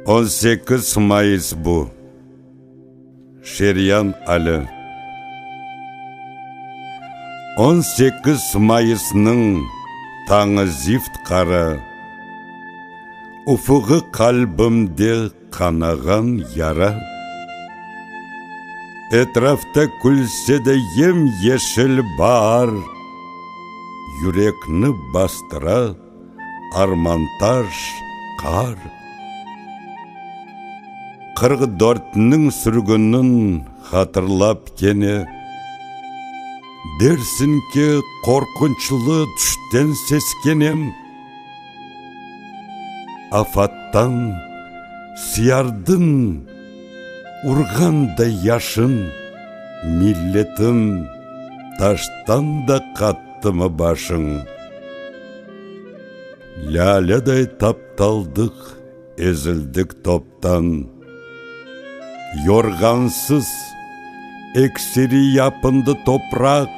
18 mayıs bu, Şeryan Ali. 18 mayısnıñ tañı zift qara, Ufuğı qalbimde qanağan yara. Etrafta külse de yem-yeşil baar, Yürekni bastıra armantaş qar. 44-niñ sürgünin hatırlap kene, Dersiñ ki, qorqunçlı tüşten seskenem. Afattan siyardın urğanday yaşın, Milletim, taştan da qattımı başıñ? Lâleday taptaldıq, ezildik toptan, Yorğansız, ekseri yapındı topraq,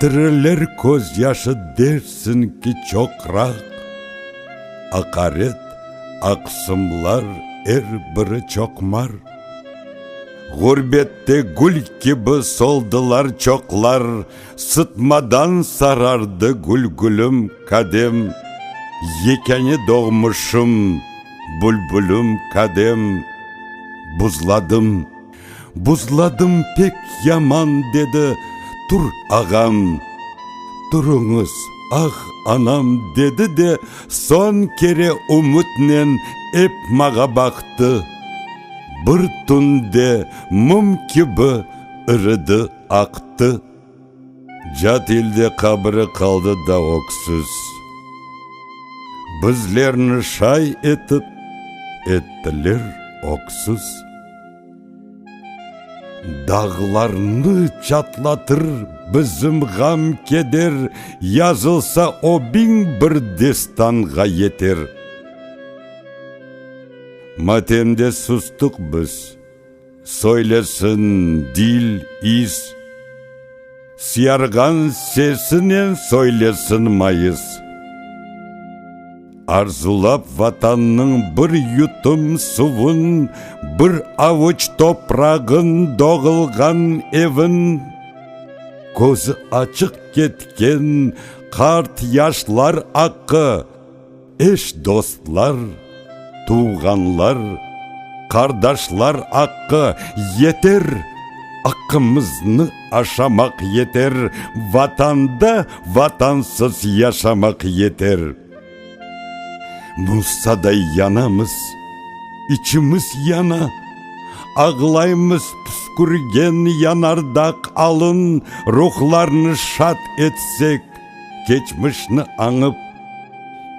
Tiriler közyaşı dersiñ ki çoqraq, Aqaret, aqsımlar er biri çoqmar. Ğurbette gül kibi soldılar çoqlar, Sıtmadan sarardı gülgülüm kadem, Yekâne doğmuşım, bülbülüm kadem. Buzladım, buzladım pek yaman, dedi, Tur, ağam, turuñız, ah, anam, dedi de, soñ kere ümütnen ep mağa baqtı. Bir tünde mum kibi iridi, aqtı. Cat ilde qabiri qaldı da öksüz. Bizlerni şay etip, ettiler öksüz. Dağlarnı çatlatır bizim ğam-keder, Yazılsa o 1001 destanğa yeter. Matemde sustıq biz, Söylesin dil, is, Siyarğan sesinen söylesin mayıs. Arzulap Vatannıñ bir yutum suvun, Bir avuç toprağın, doğulğan evin, Közü açıq ketken qart-yaşlar aqqı, Eş-dostlar, tuvğanlar, qardaşlar aqqı yeter, Aqqımıznı aşamaq yeter, Vatanda Vatansız yaşamaq yeter. Musaday yanamız, içimiz yana, Ağlaymız püskürgen yanardaq alın, Ruhlarnı şad etsek, keçmişni añıp,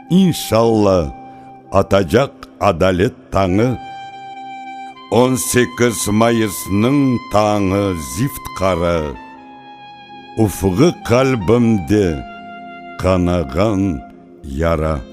İnşalla, atacaq adalet tañı. 18 mayısnıñ tañı zift qara, Ufğı qalbimde qanağan yara.